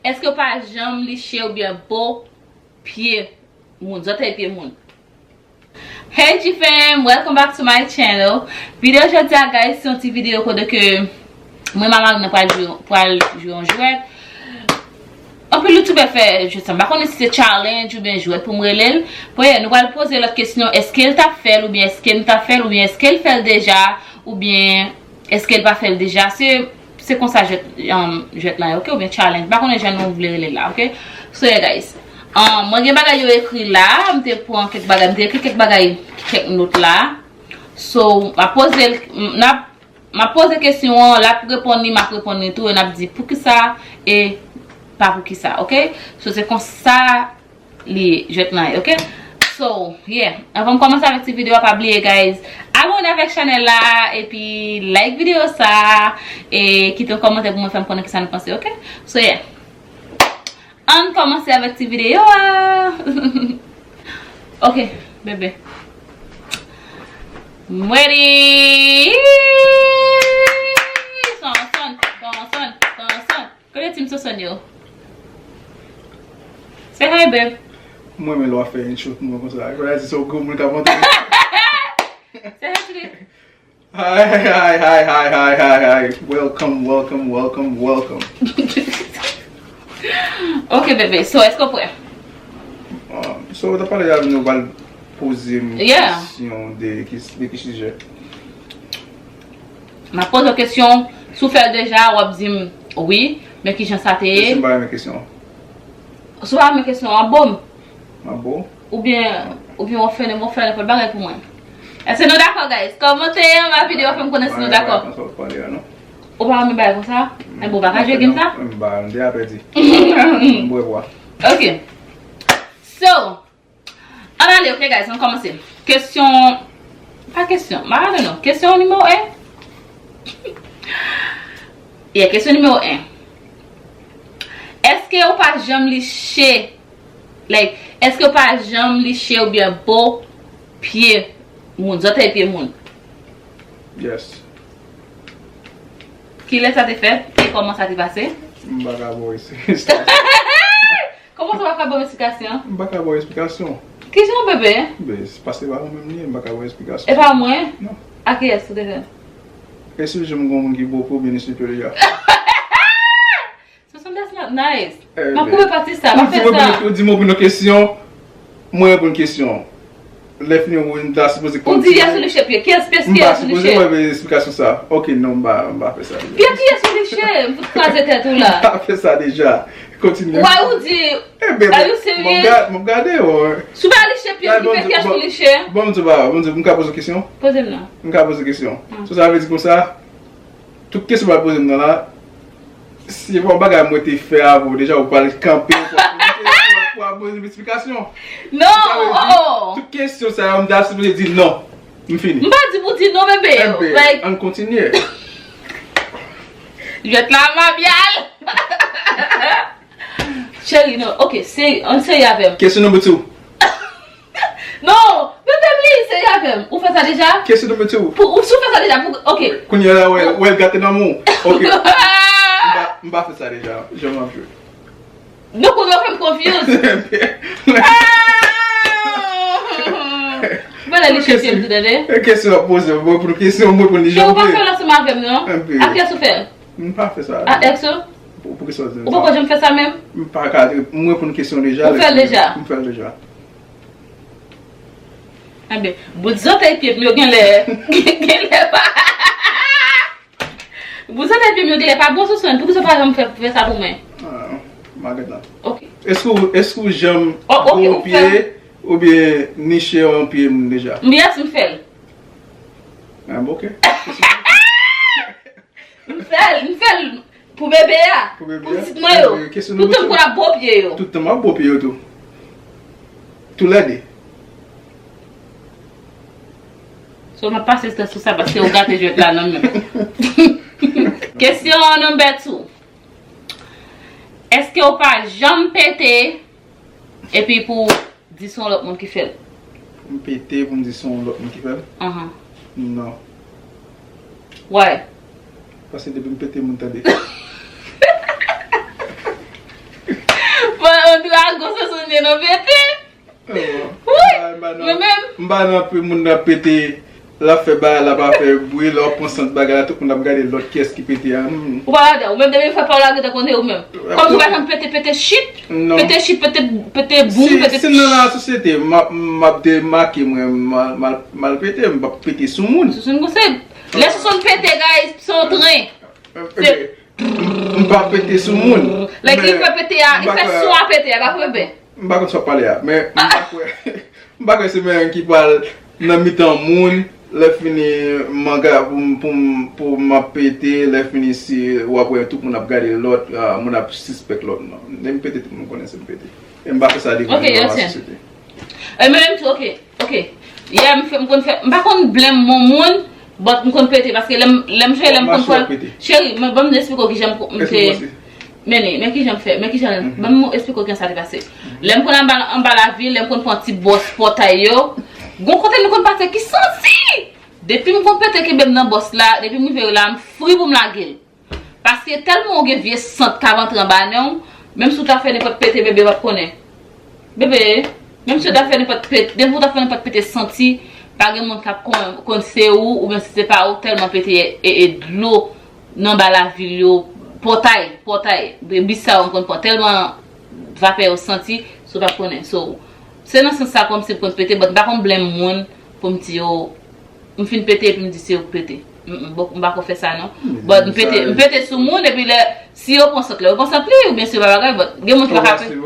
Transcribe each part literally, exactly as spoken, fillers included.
Èske w pa janm liche oubyen bo pye moun, zòtèy pye moun? Hey G fam, welcome back to my channel. Videyo jodi a, guys, se yon ti videyo kote ke mwen, mama, nou pral jwe, pral jwe yon jwèt. Anpil youtubè fè jwèt sa. M pa konnen si se challenge oubyen jwèt pou m rele l. Bon, yeah, nou pral poze lòt kesyon, èske l t ap fè l oubyen èske m t ap fè l oubyen èske l fè l deja oubyen èske l pa fè l deja. Se, se konsa jwèt, um, jwèt lan ye, ok? Oubyen challenge. M pa konnen jan nou vle rele l la, ok? So, yeah, guys. Um, mwen gen bagay yo ekri la, m te pran kèk bagay, m te ekri kèk bagay, kèk nòt la. So, m ap poze l, m, n ap, m ap poze kesyon an, l ap reponn li, m ap reponn li tou, e n ap di poukisa e pa poukisa, ok? So, se konsa li jwèt lan ye, ok? So, yeah. Anvan m kòmanse avèk ti videyo a, pa bliye, guys, abòne avèk chanèl la, epi like videyo sa, e kite yon kòmantè pou mwen fè m konnen kisa nou panse, ok? So, yeah. Ann kòmanse avèk ti videyo a. Ok, bebe. M ready. Son, son, son, son, son, son. Kote ti m sonsonn yo? Say hi, babe. Mwen, men lè w ap fè intro pou mwen konsa. Kounye a di se yon gwo moun k ap antre. Say hi to the Hi, hi, hi, hi, hi, hi, hi, hi. Welcome, welcome, welcome, welcome. Ok, bebe. So, èske w prè? Um, so, w ta pale avè nou, w pral poze m Yeah. kesyon de ki, de ki sijè? M ap poze w kesyon, si w fè l deja, w ap di m wi, men ki jan sa te ye? Si m pa renmen kesyon an? Si w pa renmen kesyon an, bon. M ap bon? Oubyen, oubyen w fè nenpòt, w fè nenpòt bagay pou mwen. Èske nou dakò, guys? Kòmante anba videyo a, fè m konnen si nou dakò. Ou pa renmen bagay konsa? Enben, w pa ka jwe game sa? M pa, m deja pèdi. M bwè bwa. Ok. So, ann ale, ok, guys, ann kòmanse. Kesyon, pa kesyon, m pa konnen non. Kesyon nimewo en. Yeah, kesyon nimewo en. Èske ou pa janm liche, like, èske ou pa janm liche oubyen bo pye moun, zòtèy pye moun? Yes. Kilè sa te fèt? E kòman sa te pase? M pa ka ba w esplikasyon. Kòman sa w pa ka ban m esplikasyon? M pa ka ba w esplikasyon. Kijan, bebe? Ben, se paske pa mwen menm li ye, m pa ka ba w esplikasyon. E pa mwen? Non. A kiyès ou te fè? Èske w janm gen yon moun ki bo pye w oubyen ni sou pye w deja? Sonsonn, that's not nice. M ap koupe pati sa, pa fè sa. Ou di m, ou di m, ou di m, ou di m yon kesyon, mwen reponn kesyon. Lè fini, ou ta sipoze kontinye. Ou di yes ou liche pye. Kiyès, kiyès, kiyès ou liche? M pa sipoze wè esplikasyon sa. Ok, non, m pa, m pa fè sa deja. Pye kiyès ou liche? M fout kraze tèt ou la. M pa fè sa deja. Kontinye. Why ou di? Are you serious? M ap gade, m ap gade, wè. Si w pa liche pye, ki fè kiyès ou liche? Bon, m di w, bon, m di w, m ka poze w kesyon? Poze m non. M ka poze w kesyon. So, sa vle di konsa, tout kesyon w ap poze m nan la, si se pa yon bagay mwen te fè avè w deja, ou pral kanpe, ou pral poze m esplikasyon. Non, oh. Tout kesyon sa yo, m ta sipoze di non. M fini. M pa di pou di non, bebe. Enben, ann kontinye. Jwèt la, mabyal. Cheri, non, ok, se, ann serye avè m. Kesyon number two. Non, bebe m li, serye avè m. Ou fè sa deja? Kesyon number two. Pou, ou, si w fè sa deja, pou, ok. Kounye a la, wè, wè l gate nan men w. Ok. M pa, m pa fè sa deja. Jan m ap jwe. Nou konnen w fè m confuse. Ah! Mwen la li chèche m tou, tande. Kesyon ap poze, mwen pou kesyon, mwen pou li jan. Ou pa fè l ansanm avè m, non? A kiyès ou fè l? M pa fè sa. A ex ou? Pou, pou ki sa w di m sa? Ou poko janm fè sa menm? M pa ka, mwen pou kesyon deja. Ou fè l deja? M fè l deja. Enben, bout zòtèy pye m yo genlè, genlè pa. Bout zòtèy pye m yo genlè pa bon sou swen. Poukisa w pa janm fè, fè sa pou mwen? Ah, m a gentan. Ok. Èske w, èske w janm bo pye oubyen niche yon pye moun deja? Yes, m fè l. Ah, bon, ok. M fè l, m fè l pou bebe a, pou pitit mwen yo. Tout tan m konn ap bo pye yo. Tout tan m ap bo pye yo tou. Toulède. So, m ap pase strès sou sa paske ou gate jwèt la nan men. Kesyon number two. Èske ou pa janm pete epi pou di se yon lòt moun ki fè l? M pete pou m di se yon lòt moun ki fè l? Ahan. Non. Why? Paske depi m pete, moun tande. Te nan pete. Wi. M pa nan, m pa nan pe- moun nan pete, l ap fè bagay, l ap fè bri, lè w pran sant bagay la, tout moun ap gade lòt kiyès ki pete a. Hmm. Ou pa ladan, ou menm depi fè pa w lage tankou ou menm. Kòm si w pa janm pete, pete shit, pete shit, pete, pete boum, pete. Si m nan la sosyete, m ap, m ap demake mwen, m al, m al, m al pete, m p ap pete sou moun. Sou moun se, lè sou moun pete, guys, se yon tren. Se M pa pete sou moun. Lè ki fè pete a, li fè son a pete a, pa fè ben. M pa konn sa w ap pale a, men m pa kwè, m pa kwè se mwen ki pral nan mitan moun, lè fini manga pou m, pou m, pou m ap pete, lè fini si w ap wè tout moun ap gade lòt, ah, moun ap sispèk lòt, non. Lè m pete, tout moun konnen se m pete. E m pa fè sa devan nan sosyete. E men menm tou, ok, ok. Yeah, m fè, m konn fè, m pa konn blenm yon moun, but m konn pete, paske lè m, lè m jwe, lè m konn pran, cheri, men ban m esplike w kijan m te, men, men kijan m fè, men kijan, ban m esplike w kijan sa te pase. Lè m konn anba, anba lavil, lè m konn pran ti bòs pòtay yo, gon kote nou konn pase ki santi! Depi m konn pete kenbe m nan bòs la, depi m rive la, m fri pou m lage l. Paske tèlman ou gen vye sant k ap antre anba nen w, menm si w ta fè nenpòt pete, bebe p ap konnen. Bebe, menm si w ta fè nenpòt pete, depi w ta fè nenpòt pete santi, pa gen moun k ap konn, konn se ou, oubyen si se pa ou, tèlman pete e, e dlo nan anba lavil yo, pòtay, pòtay, bis sa yo m konn pran, tèlman vapè yo santi, si w p ap konnen. So, se nan sans sa kòmsi m konn pete, but m pa konn blenm moun pou m di yo, M fin pete epi m di se ou k pete. Mm, mm, bon, m pa ko fè sa non. But m pete, m pete sou moun epi lè, si yo pran sant, lè yo pran sant li, oubyen si yo pa bagay, but gen moun ki pa ka pete.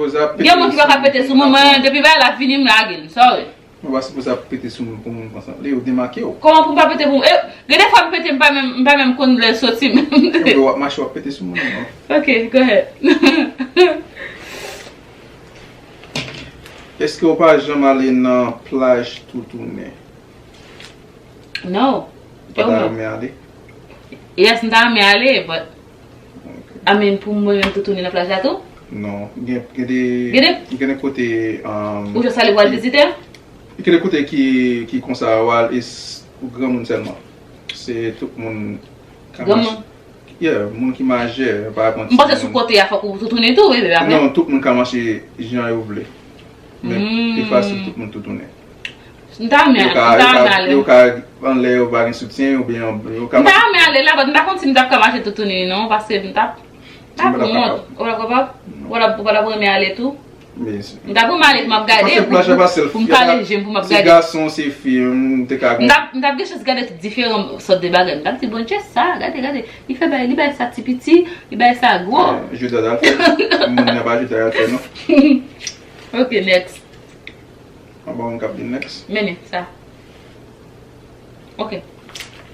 Gen moun ki pa ka pete sou moun, mwen depi bagay la fini m lage l, m sorry. Ou pa sipoze ap pete sou moun pou moun pran sant li, ou demake w. Kòman pou m pa pete pou moun? E, gen de fwa m pete, m pa menm, m pa menm konn lè l soti menm. Ebyen w ap mache w ap pete sou moun non. Ok, go ahead. Èske w pa janm ale nan plaj tou tounen? No. Ou pa ta renmen ale? Yes, m ta renmen ale, but, I mean, pou mwen menm tou tounen nan plaj la tou? Non, gen, gen de, gen de kote, um, ou jis ale pou al vizite? Gen de kote ki, ki konsa, w al, e s-, pou granmoun sèlman. Se tout moun ka mache. Yeah, moun ki majè, pa konn timoun. M panse sou kote a fòk ou tou tounen tou, wi, bebe, apre. Non, tout moun ka mache jan yo vle. Men, li fasil tout moun tou tounen. M ta renmen, m ta renmen ale. Yo ka, yo ka anlè, yo pa gen soutyen, oubyen yo ka mache. M ta renmen ale la, but m pa konn si m t ap ka mache tou tounen non, paske m t ap, m t ap wont. Ou pa kapab? Ou pa t ap, ou pa t ap renmen ale tou? M t ap renmen ale pou m ap gade, pou, pou, pou m kale je m, pou m ap gade. Ti gason, se fi, m te ka gon. M t ap, m t ap gen chans gade tout diferan sòt de bagay. M t ap di, Bondye, sa, gade, gade. Li fè bagay, li bay sa ti piti, li bay sa gwo. Jodi a, l fè. Moun nan pa jodi a, l fè, non. Ok, next. An bon, moun k ap di next. Mennen, sa. Ok.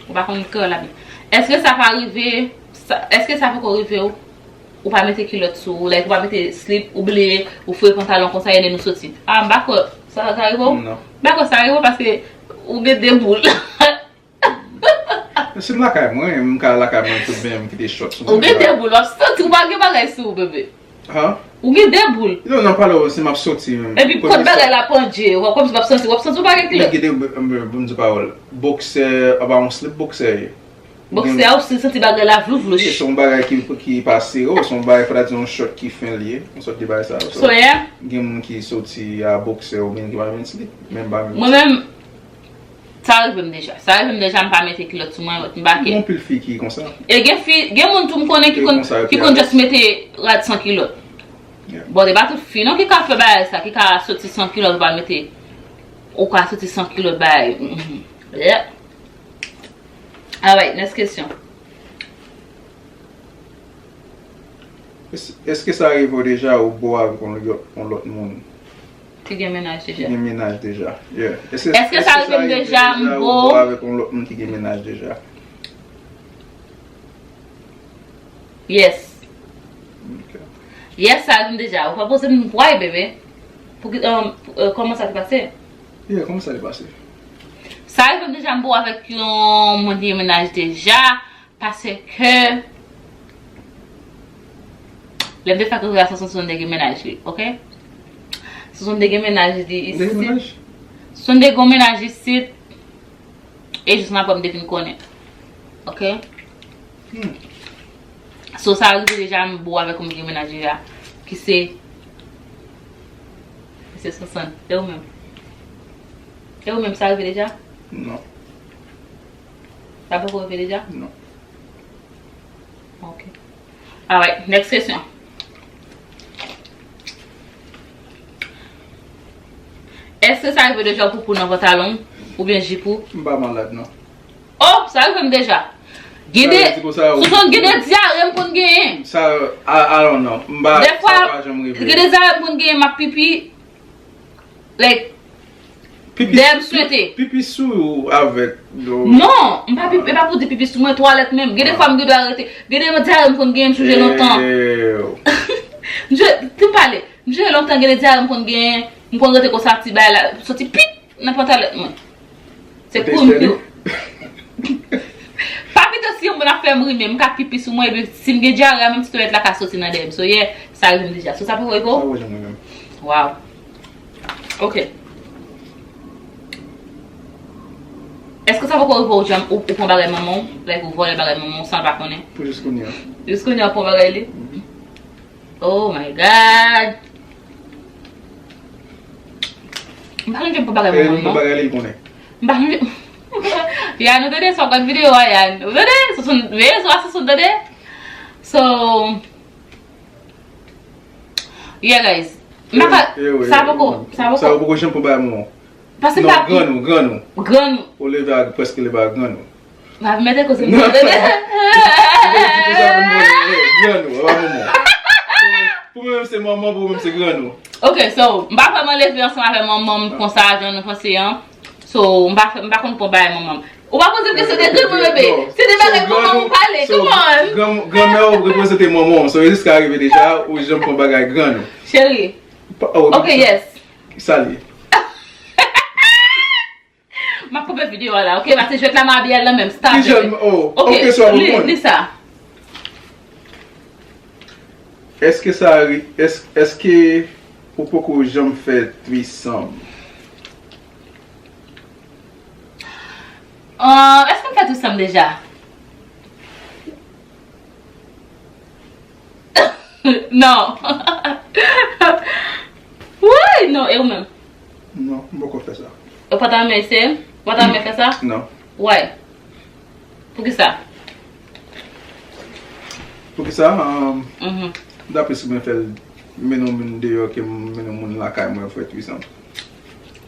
Ou pa konn kreyòl la byen. Èske sa pa rive, sa, èske sa poko rive w? Ou pa mete kilòt sou ou, like, ou pa mete slip, ou bliye, ou foure pantalon konsa, ennen nou soti. Ah, m pa kwè sa, sa rive w? Non. M pa kwè sa rive w paske ou gen de boul. Si m lakay mwen, m ka lakay mwen tout byen, m kite short sou mwen. Ou gen de boul, w ap santi w pa gen bagay sou ou, bebe. Ha? Ou gen de boul. Non, nan pale w, si m ap soti menm. Epi kot bagay la pandje, w ap kòmsi w ap santi, w ap santi w pa gen kilòt. Men gen de, m, m, m di pawòl. Boksè, apa yon slip boksè ye. Boksè a, ou si santi bagay la vlouvlouch. Wi, se yon bagay ki, ki pa sere w, se yon bagay, fò ta di yon short ki fen l ye, yon sòt de bagay sa. So, gen moun ki soti a boksè oubyen ki pa menm slip, menm pa menm. Mwen menm, sa rive m deja. Sa rive m deja, m pa mete kilòt sou mwen, m pa ke. Gen anpil fi ki konsa. E gen fi, gen moun tou m konnen ki konn, ki konn just mete rad san kilòt. Yeah. Bon, se pa tout fi non ki ka fè bagay sa, ki ka soti san kilòt, ou pa mete, ou ka soti san kilòt bagay. Mhm. Yeah. Alright, next kesyon. Es-, èske sa rive w deja ou bo avèk yon lòt, yon lòt moun? Ki gen mennaj deja. Ki gen mennaj deja. Yeah. Èske, èske sa rive m deja, m bo avèk yon lòt moun ki gen mennaj deja? Yes. Ok. Yes, sa rive m deja. Ou pa poze m why, bebe. Pou ki, um, pou, euh, kòman sa te pase? Yeah, kòman sa te pase? Sa rive m deja, m bo avèk yon moun ki gen mennaj deja. Paske, lè m te fè koze a, Sonson te gen mennaj li, ok? Sonson te gen mennaj li isit. Sonson te gen mennaj isit. E jis nan apre m te vin konnen. Ok? Hmm. So, sa rive deja, m bo avèk yon moun ki gen mennaj deja. Ki se Se swasant. E ou menm? E ou menm, sa rive deja? Non. Sa poko rive deja? Non. Ok. Alright, next kesyon. Èske sa rive deja w poupou nan pantalon oubyen jip ou? M pa malad, non. Oh, sa rive m deja. Gen de, Swasant, gen de dyare m konn genyen. Sa, I, I don't know. M pa, Dèfwa, sa pa janm rive. Gen de dyare m konn genyen, m ap pipi. Like, Pipi, dèyè m swete. Pipi sou ou avèk do. Non, m pa pipi, e pa pou di pipi sou mwen, twalèt menm. Gen de fwa m gen dwa rete. Gen de dyare m konn genyen, m sonje lontan. Ew. M sonje, pou m pale, m sonje lontan gen de dyare m konn genyen, m konn rete konsa ti bagay la, soti pit nan pantalèt mwen. Se kouri m pi. Pa pito si yon moun ap fè m ri, men m ka pipi sou mwen, epi si m gen dyare a, menm ti twalèt la ka soti nan dèyè m. So, yeah, sa rive m deja. So, sa poko rive w? Sa poko janm rive m. Wow. Ok. Èske sa poko rive w janm ou, ou pran bagay manman w? Like, ou vòlè bagay manman w san l pa konnen? Pou jis kounye a. Jis kounye a w pran bagay li? Mhm. Oh my God. M pa janm pran bagay manman m, non. Bagay li, li konnen. M pa janm. Yan, ou tande sa w gad videyo a, Yan. Ou tande? Sou, sou, men, sou, sou, tande? So, yeah, guys. M pa ka, sa poko, sa poko. Sa poko janm pran bagay manman w. Paske m pa. Non, grann ou, grann ou. Grann ou. Ou leve a, prèske leve a grann ou. M ap mete koze m tande. Ou konn ti koze a pou m konn, eh, grann ou, ou pa manman. Pou mwen menm se manman, pou mwen menm se grann ou. Ok, so, m pa vrèman leve ansanm avè manman m konsa, jan nou panse an. So, m pa fè, m pa konn pran bagay manman m. Ou pa poze m kesyon de grann mwen, bebe. Se de bagay manman m pale, come on. Granmè w reprezante manman w, so, e sa k rive deja, ou janm pran bagay grann ou. Cheri. Ok, yes. Sa li ye? M ap koupe videyo a la, ok? Paske jwèt la m abye al nan menm. Stop it. Ki jan, oh, ok, so li, li sa. Èske sa ri-, èske, èske ou poko janm fè trisòm? Ah, èske m fè trisòm deja? Non. Woy, non, e ou menm? Non, m poko fè sa. Ou pa ta renmen eseye? Ou pa ta renmen fè sa? Non. Why? Poukisa? Poukisa? Um, dapre si mwen fè l, mennen yon moun deyò ke m mennen yon moun lakay mwen fè trisòm.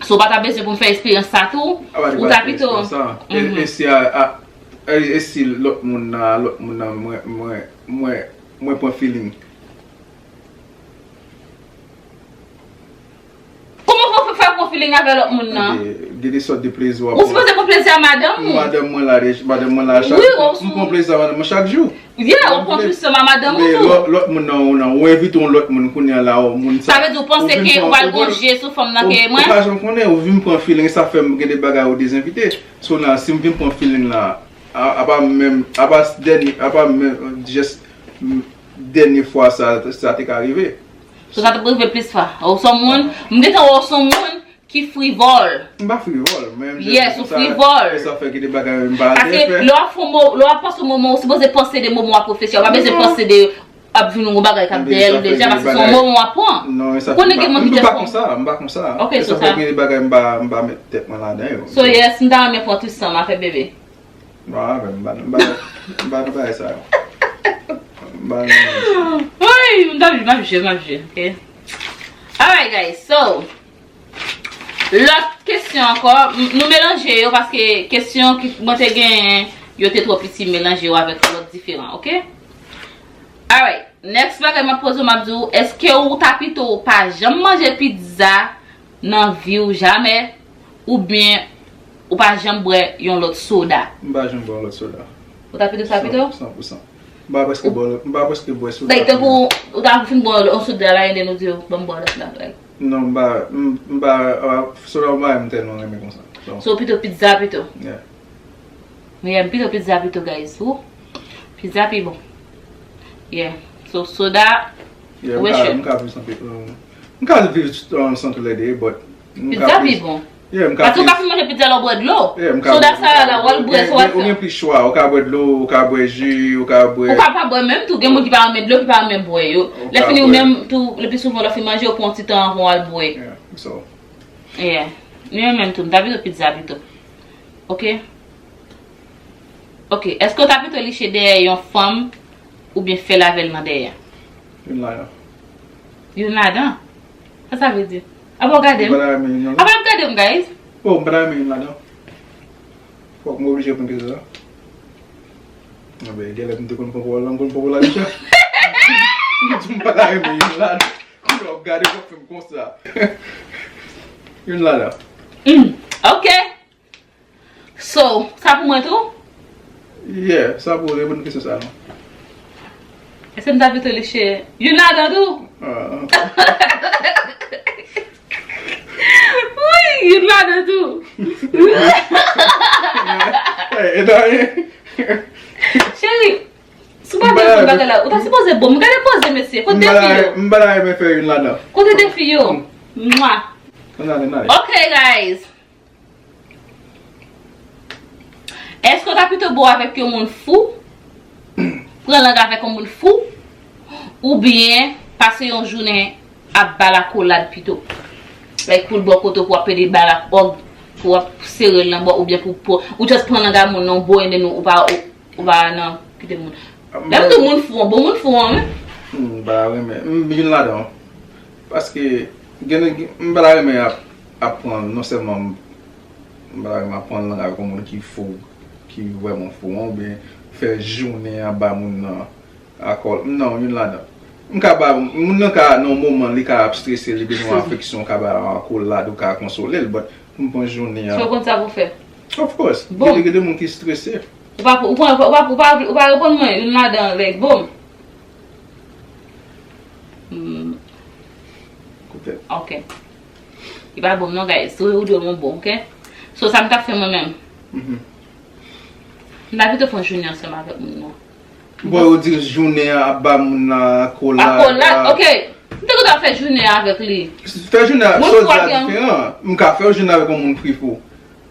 So, ou pa ta bezwen pou m fè eksperyans sa tou? Ou ta pito. E, e si a, a, e, e si lòt moun nan, lòt moun nan, mwen, mwen, mwen, mwen pran feeling? Kòman pou w fè pran feeling avè lòt moun nan? Gen de sòt de plezi w ap pran. Ou sipoze pran plezi a madanm ou. Madanm mwen la, madanm mwen la chak jou. M pran plezi a madanm mwen chak jou. Yeah, ou pran trisòm a madanm ou tou. Men lòt, lòt moun nan, ou nan, ou envite yon lòt moun kounye a la, ou moun sa. Sa vle di ou panse ke ou pral gon je sou fanm nan ke mwen? Ou pa janm konnen, ou vin pran feeling, sa fè m gen de bagay ou dezenvite. So nan, si m vin pran feeling la, a, apa menm, apa dènye, apa menm, just, m, dènye fwa sa, sa te ka rive. So sa t ap rive plis fwa. Ou se yon moun, m gentan wè w se yon moun ki frivòl. M pa frivòl, men m just di sa, frivòl. E sa fè gen de bagay m pa vle fè. Paske lè w ap fè mo-, lè w ap panse moman, ou sipoze panse de moman w ap reflechi a. Ou pa bezwen panse de ap vin yon bagay k ap dèyè l deja, paske se yon moman w ap pran. Non, e sa fè m pa, m pa konsa, m pa konsa. Ok, e sa fè gen de bagay m pa, m pa met tèt mwen ladan yo. So yes, m ta renmen pran trisòm avè bebe. Non, avè m, m pa, m pa, m pa nan bagay sa yo. M pa nan bagay sa. Woy, m t ap jwe, m ap jwe, m ap jwe, ok? Alright, guys, so, lòt kesyon ankò, m, nou melanje yo paske kesyon ki mwen te genyen, yo te twò piti, m melanje yo avèk lòt diferan, ok? Alright, next bagay m ap poze w, m ap di w, èske ou ta pito pa janm manje pizza nan vi w jamè, oubyen ou pa janm bwè yon lòt soda? M pa janm bwè yon lòt soda. Ou ta pito sa pito? San, san pou san. M pa prèske bwè lòt, m pa prèske bwè soda. Like, tankou ou ta fin bwè yon soda la, and then ou di, "Ban m bwè lòt la," like. Non, m pa, m, m pa, ah, soda m pa, m tèlman renmen konsa. So, pito pizza pito? Yeah. Yeah, m pito pizza pito, guys. Ou? Pizza pi bon. Yeah. So, soda, yeah, m ka, m ka viv san pi, um, m ka viv, um, san toulède, but m ka plis, pizza pi bon. Yeah, m ka Paske ou ka fin manje pizza lè w bwè dlo. Yeah, m ka So, that's why la, w al bwè, so w al Ou gen plis chwa. Ou ka bwè dlo, ou ka bwè ji, ou ka bwè Ou ka pa bwè menm tou. Gen moun ki pa renmen dlo, ki pa renmen bwè yo. Lè fini ou menm tou, le pli souvan lè w fin manje, ou pran yon ti tan anvan w al bwè. Yeah, so. Yeah. Mwen menm tou, m ta pito pizza pito. Ok? Ok, èske w ta pito liche dèyè yon fanm oubyen fè l avè l nan dèyè? Youn ladan. Youn ladan? Sa sa vle di? Apa w gade m? M pa ta renmen youn nan. Apa w ap gade m, guys? Oh, m pa ta renmen youn ladan. Fòk m oblije reponn kesyon sa. Anben, genlè m te konn pran pawòl la, m konn pran pawòl la deja. M di m pa ta renmen youn ladan. Kounye a w ap gade w ap fè m konsa. Youn ladan. Mm, ok. So, sa pou mwen tou? Yeah, sa pou reponn kesyon sa non. Èske m ta pito liche youn ladan tou? Ah. Wi, youn ladan tou. Hey, e ta ye. Cheri, si w pa vle reponn bagay la, ou ta sipoze bon. Gade poze, mesye. Kote defi yo? M pa ta renmen fè youn ladan. Kote defi yo? Mwa. Ann ale, ann ale. Ok, guys. Èske w ta pito bo avèk yon moun fou? Pran lang avèk yon moun fou? Oubyen pase yon jounen ap ba l akolad pito? Like, pou l bò kote w, pou w ap pede ba l ak òg, pou w ap sere l nan bò, oubyen pou, pou ou just pran lang a moun nan, w bo, and then ou pa, ou, ou pa nan kite moun. Lè m di moun fou an, bon moun fou an, wi. M pa renmen. M youn ladan. Paske, gen, gen, m pa ta renmen ap, ap pran, non sèlman m, m pa ta renmen ap pran lang avèk yon moun ki fou, ki vrèman fou an, oubyen fè jounen an ba moun nan akò. Non, youn ladan. M ka ba, moun nan ka, nan yon moman, li ka ap strese, li bezwen afeksyon, ou ka ba akolad, ou ka konsole l, but pou m pran jounen an. So, w konn sa pou fè? Of course. Bon. Gen de, gen de moun ki strese. Ou pa, ou pa, ou pa, ou pa, ou pa reponn mwen, youn ladan, like, bon. Hmm. Koute. Ok. Li pa bon non, guys. So, ou di w bon, ok? So, sa m t ap fè mwen menm. Mhm. M ta pito fè yon jounen ansanm avèk moun nan. Bon, ou di jounen an ap ba moun nan akolad. Akolad, ok. M te kontan fè jounen an avèk li. Fè jounen an, sa w di a diferan. M ka fè yon jounen avèk yon moun free fou.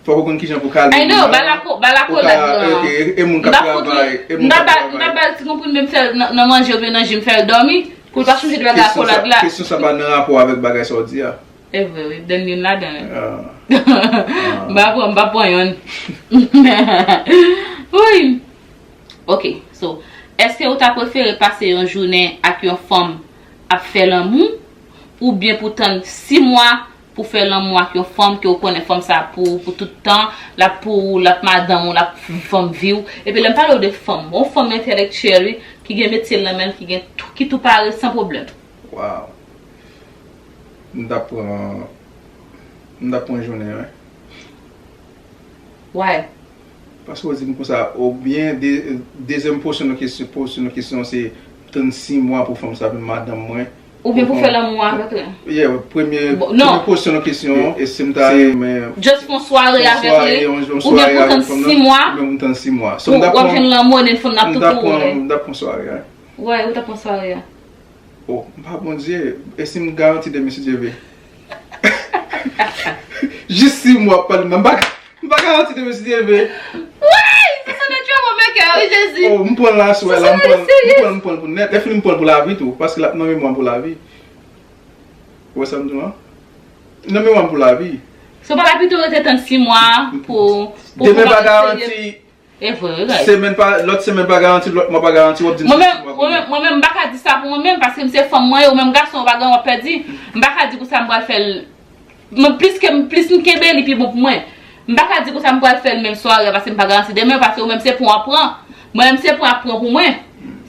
Fòk ou konn kijan pou kalme moun nan. I know, ba l ako-, ba l akolad lan. Ok, e, e moun k ap travay, e moun k ap travay. M ta ba l ti konprimé, m fè l nan, nan manje oubyen nan ji, m fè l dòmi, pou l pa sonje de bagay akolad la. Kesyon sa pa nan rapò avèk bagay sa w di a. E vre, wi, m te youn ladan. M pa pran, m pa pran youn. Wi. Ok, so, èske ou ta prefere pase yon jounen ak yon fanm ap fè lanmou, oubyen pou tann sis mwa pou fè lanmou ak yon fanm ke ou konnen fanm sa pou, pou tout tan, l ap pou ou, l ap madanm ou, l ap fanm vi w. Epi lè m pale w de fanm, yon fanm entèlektyèl, wi, ki gen metye l nan men l, ki gen tou, ki tou pare san pwoblèm. Wow. M t ap pran, m t ap pran jounen, wi. Why? Paske w di m konsa, oubyen de-, dezyèm pòsyon nan kesyon, pòsyon nan kesyon se tann sis mwa pou fanm sa vin madanm mwen. Oubyen pou fè lanmou avèk li? Yeah, premye, premye pòsyon nan kesyon, e si m ta renmen just fè yon sware avèk li, oubyen pou tann sis mwa, oubyen pou tann sis mwa. So, m t ap pran, w ap jwenn lanmou, and then fanm nan ap tou pou ou, wi. M t ap pran sware a. Why, ou t ap pran sware a? Oh, m pa Bondye. E si m garanti demen si Dye vle? Jis sis mwa ap pale m nan, m pa, m pa garanti demen si Dye vle. Woy! Sa se de troublemaker, wi, Jezi. Oh, m pran l aswè la, m pran, m pran, m pran l pou nèt. Lè fini, m pran l pou lavi tou, paske l ap nan memwa m pou lavi. Ou wè sa m di w lan? Nan memwa m pou lavi. So, w pa ta pito rete tann sis mwa pou, pou... Demen pa garanti. E vre, wi, guys. Semèn pa, lòt semèn pa garanti, lòt mwa pa garanti, w ap di m se sis mwa pou mwen. Mwen menm, mwen menm, m pa ka di sa pou mwen menm, paske m se fanm mwen ye, ou menm gason, ou pa gen anyen w ap pèdi. M pa ka di konsa m pral fè l. Mwen, plis ke m, plis m kenbe li, pi bon pou mwen. M pa ka di konsa m pral fè l menm sware a, paske m pa garanti demen, paske ou menm se pran w ap pran. Mwen menm se pran w ap pran pou mwen.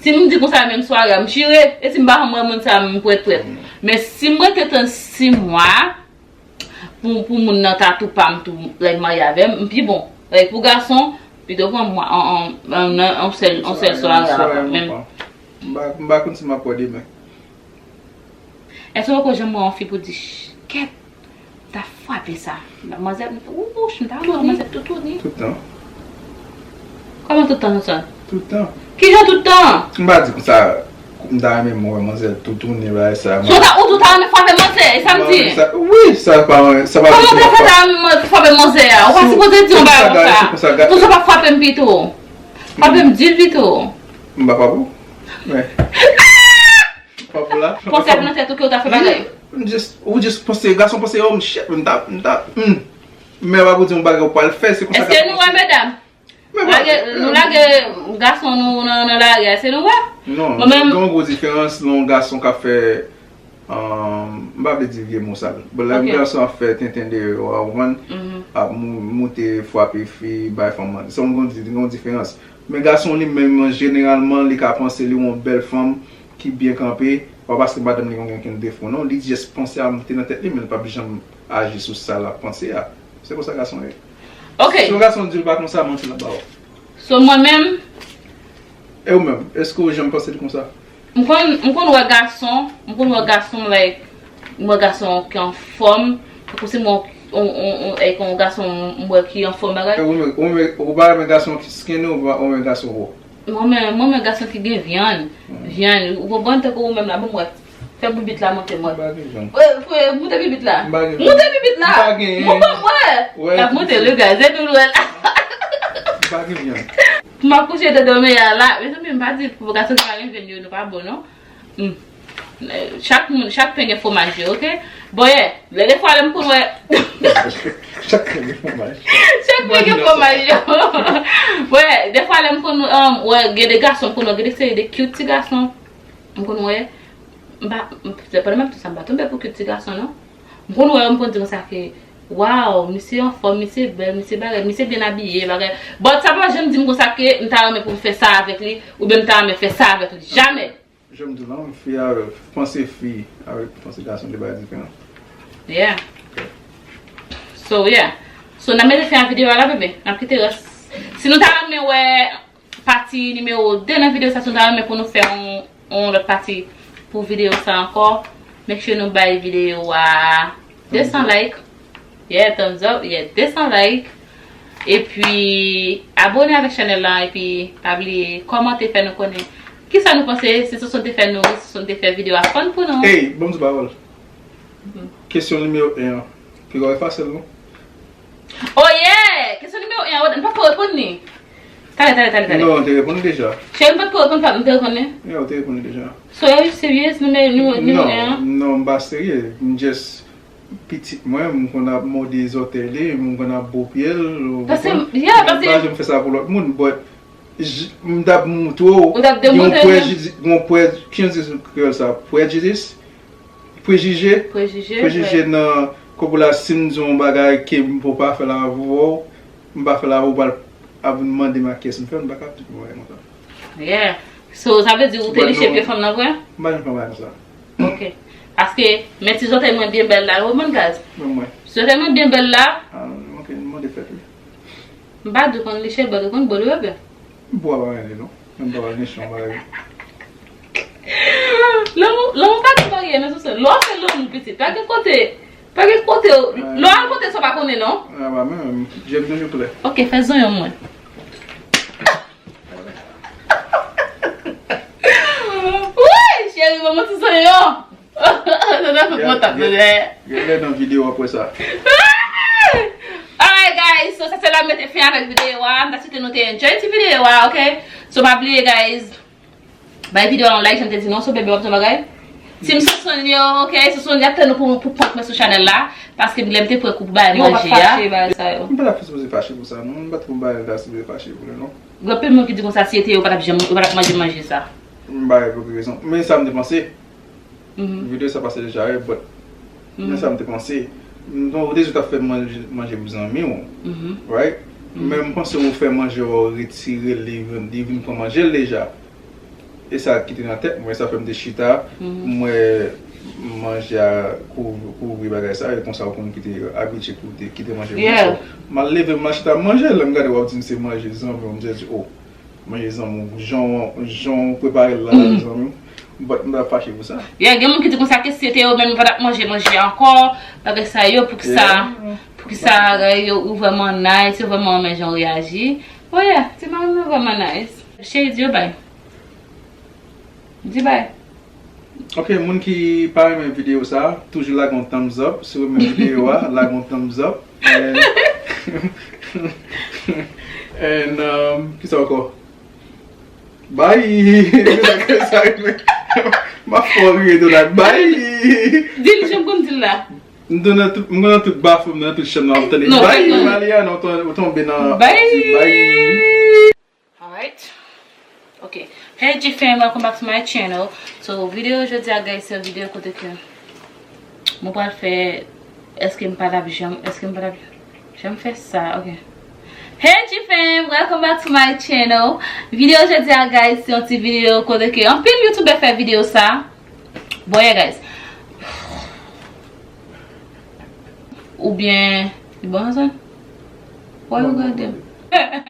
Si m di konsa menm sware a, m chire, e si m pa janm wè moun sa a, m prèt, prèt. Men si m rete tann sis mwa, pou, pou moun nan ta tou pa m tou, like, marye avè m, m pi bon. Like, pou gason, pito pran mwa, an, an, an, an, an sèl, an sèl sware a, menm. M pa, m pa konn si m ap wè demen. Èske w poko janm wè yon fi pou di, "Kèt, m ta frape sa"? Manzè, wouch, m ta renmen manzè toutouni. Tout tan. Kòman tout tan, tout tan? Tout tan. Kijan tout tan? M pa di konsa. M ta renmen mwen wè manzè tou tounen bagay sa. Si w ta, ou tou ta renmen frape manzè, e sa m di. Sa, wi, sa pa, sa pa. Kòman w ta fè ta renmen frape manzè a? Ou pa sipoze di yon bagay konsa. Pou sa pa frape m pito. Frape m di l pito. M pa frape w. Men. Frape w la. Panse ap nan tèt ou ke w ta fè bagay. M just, ou just panse, gason panse, oh, m shit, m ta, m ta, hmm. Men w ap di yon bagay ou pral fè, se konsa. Èske nou wè, medam? Lage, nou lage gason nou nan, nan lari a, se nou wè? Non, gen yon gwo diferans lè yon gason ka fè, um, m pa vle di vye mo sal. Bon, lè yon gason ap fè tenten deyò a, ou konprann? Ap mou-, moute, frape fi, bay fanm manti. Se yon gwo di-, yon diferans. Men gason li menm, jeneralman, li ka panse li yon bèl fanm ki byen kanpe, pa paske madanm li gen okenn defo, non. Li just panse a moute nan tèt li, men li p ap janm aji sou sa l ap panse a. Se konsa gason ye. Ok. Si yon gason di l pa konsa, manti l ap ba w. So, mwen menm? E ou menm, èske ou janm panse l konsa? M konn, m konn wè gason, m konn wè gason, like, m wè gason ki anfòm, tankou si mwen, on, on, on, like, on gason m wè ki anfòm bagay. E ou menm, ou menm, ou pa renmen gason ki skinny, ou pa, ou renmen gason wo? Mwen renmen, mwen renmen gason ki gen vyann. Vyann, ou konprann, tankou ou menm la, ban m wè. Fè bibit la monte, mwen. M pa gen vyann. Wè, fè, moute bibit la. M pa gen vyann. Moute bibit la. M pa gen. Mwen ban m wè. L ap monte, le gaz, e nou l wè la. M pa gen vyann. M ap kouche de dòmi a la. Mezanmi, m pa di pou gason ki pa gen vyann yo, nou pa bon, non. Hmm. Chak moun, chak pen gen fwomaj yo, ok? Bon, yeah. Lè defwa lè m konn wè. Chak pen gen fwomaj. Chak pen gen fwomaj yo. Wè, defwa lè m konn, um, wè, gen de gason m konn wè, gen de seri de cute ti gason. M konn wè, m pa, m, se pandan m ap di sa, m pa tonbe pou cute ti gason, non. M konn wè yo, m konn di konsa ke, waw, misye anfòm, misye bèl, misye bagay, misye byen abiye, bagay. But sa pa janm di m konsa ke m ta renmen pou m fè sa avèk li, oubyen m ta renmen fè sa avèk li. Jamè! Jan m di w lan, fi a panse fi avèk panse gason, de bagay diferan. Yeah. So, yeah. So, n ap mete fen a videyo a la, bebe. N ap kite rès. Si nou ta renmen wè pati nimewo de nan videyo sa, si nou ta renmen pou nou fè yon, yon lòt pati pou videyo sa ankò, make sure nou bay videyo a de san like. Yeah, thumbs up. Yeah, de san like. Epi, abone avèk chanèl la. Epi, pa bliye kòmante, fè nou konnen kisa nou panse. Si Sosonn te fè nou ri, si Sosonn te fè videyo a fun pou nou. Ey, ban m di w pawòl. Kesyon nimewo en an. Piga w efase l, non? Oh yeah! Kesyon nimewo en an, nou pa t ko reponn li. Talè, talè, talè, talè. Non, ou te reponn li deja. Cheri, m pa t ko reponn, pa, m te reponn li? Yeah, ou te reponn li deja. So, are you serious? Nimewo, nimewo, nimewo en an? Non, non, m pa serye. M just pitit mwen, m konn ap mòde zòtèy li, m konn ap bo pye l. Paske, yeah, paske m pa janm fè sa pou lòt moun, but j-, m t ap moutre w, ou t ap demontre l. Gen yon prejidi-, gen yon pre-, kijan di sou kreyòl sa? Prejidis? Prejije? Prejije, prejije nan kòpou la, si m di yon bagay ke m pou pa fè l avè w, m pa fè l avè w, ou pral ap vin mande m a kiyès m fè l, m pa ka di yon bagay konsa. Yeah. So, sa vle di ou te liche pye fanm nan vre? M pa janm fè yon bagay konsa. Ok. Paske, men ti zòtèy mwen byen bèl la, ou konprann, guys? Mwen, mwen. Ti zòtèy mwen byen bèl la. Ah, ok, mande fèt, wi. M pa di w konn liche bèl, ou konn bèl, wi, bèl. Bwa pa rele non. Menm pa pral gen chan bagay. Lanmou, lanmou pa gen baryè, men sou sèn. Lè w ap fè lanmou pitit, pa gen kote, pa gen kote, lè w al kote sa w pa konnen non. Ah, pa menm, je m toujou klè. Ok, fè zonyon mwen. Woy, cheri, ban mwen ti zonyon. Sa ta fout mwen tap nan dèyè. Gen lè nan videyo w ap wè sa. Alright guys, so sa se la m mete fen avèk videyo a. M ta swete nou te enjoy ti videyo a, ok? So pa bliye guys, bay videyo a yon like, jan m te di nou, so bebe w ap di yon bagay. Team Sosonn yo, ok? Sosonn y ap tann nou pou, pou prank mwen sou chanèl la. Paske lè m te prank ou pou bay manje a. Yo, ou pa t fache bagay sa yo. M pa t ap sipoze fache pou sa non. M pa t konn bagay ta sipoze fache pou li non. Gen anpil moun ki di konsa si e te yo, yo pa t ap janm, yo pa t ap manje manje sa. M pa gen okenn rezon. Men sa m te panse. Videyo sa pase deja wi, but men sa m te panse. M, ou te di w t ap fè manje, manje pou zanmi w, right? Men m panse ou fè manje w, ou retire l, li vin, li vin pran manje l deja. E sa ki te nan tèt mwen, sa fè m te chita, m wè manje a kou-, kouvri bagay sa, e konsa ou konn kite, abitye kite, kite manje pou ou. So, m al leve, m al chita, m manje, lè m gade w ap di m se manje zanmi w, m just di, oh. Manje zanmi w, jan w, jan w prepare l la, zanmi w. But m pa t ap fache pou sa. Yeah, gen moun ki di konsa ke si se te yo menm, yo pa t ap manje manje ankò, bagay sa yo, poukisa, poukisa yo, ou vrèman nice, yo vrèman renmen jan w reyaji. Oh yeah, ti mari mwen vrèman nice. Cheri, di yo bye. Di bay. Ok, moun ki pa renmen videyo sa, toujou lage yon thumbs up. Si w renmen videyo a, lage yon thumbs up. And, and um, kisa ankò? Bye! M ap fè w riye, Donald. Bye! Di l jan m konn di l la. M nan tout, m nan tout bafou, m nan tout chanm nan, m ap tande. Non, Bye, non. Malia, non, ou tonbe nan. Bye. Bye. Alright. Ok. Hey G fam, welcome back to my channel. So, videyo jodi a, guys, se yon videyo kote ke mwen pral fè, èske m pa t ap janm, èske m pa t ap janm fè sa, ok. Hey G fam, welcome back to my channel. Videyo jodi a, guys, se yon ti videyo kote ke anpil youtubè fè videyo sa. Bon, yeah, guys. Oubyen, li bon sa? Why you gonna do?